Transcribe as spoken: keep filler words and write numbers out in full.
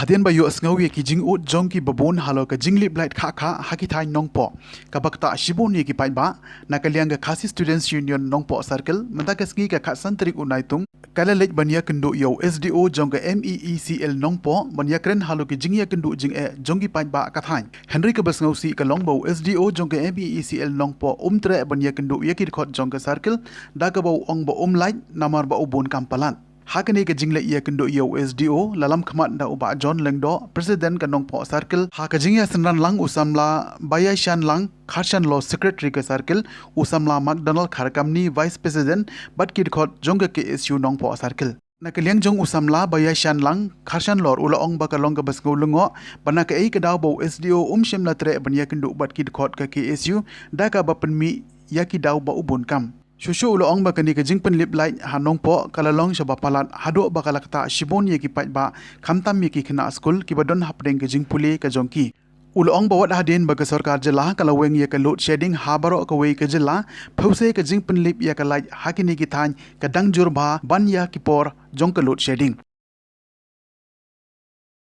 Hadien ba ïohsngew ïa ki jingud jong ki babun halor ka jinglip lait khah khah ha ki thaiñ Nongpoh kaba ktah shibun ïa ki paidbah, na ka liang ka Khasi Students Union Nongpoh Circle mynta ka sngi ka khatsan tarik u Naitung ka la leit ban ïakynduh ïa u S D O jong ka M E E C L Nongpoh ban ïakren halor ki jingïakynduh jingeh jong ki paidbah ka thaiñ. Hynrei kaba sngewsih ka long ba u S D O jong ka M E E C L Nongpoh um treh ban ïakynduh ïa ki dkhot jong ka circle, da kaba u ong ba um lait namar ba u bun kam palat. Ha kane ka jingleit ïakynduh ïa u S D O, la lam khmat da u Bah John Lyngdoh, President ka Nongpoh Circle, ha ka jingïasynran lang u samla Baïaishanlang Kharshanlor, Secretary ka Circle, u samla McDonald Kharkamni, Vice President, bad ki dkhot jong ka K S U Nongpoh Circle. Na ka liang jong u samla Baïaishanlang Kharshanlor, u la ong ba ka long kaba sngewlyngngoh ba na kaei ka daw ba u S D O um shym la treh ban ïakynduh bad ki dkhot ka K S U, da kaba pynmih ïa ki daw ba u bun kam. Shuh shuh u la ong ba kane ka jingpynlip lait ha Nongpoh ka la long shaba palat haduh ba ka la ktah shibun ïa ki paidbah, khamtam ïa ki khynnah skul kiba don hapdeng ka jingpule ka jong ki. U la ong ba wat hadien ba ka sorkar jylla ka la weng ïa ka load shedding ha baroh kawei ka jylla, phewse ka jingpynlip ïa ka lait ha kine ki thaiñ ka dang jur bha ban ïa ki por jong ka load shedding.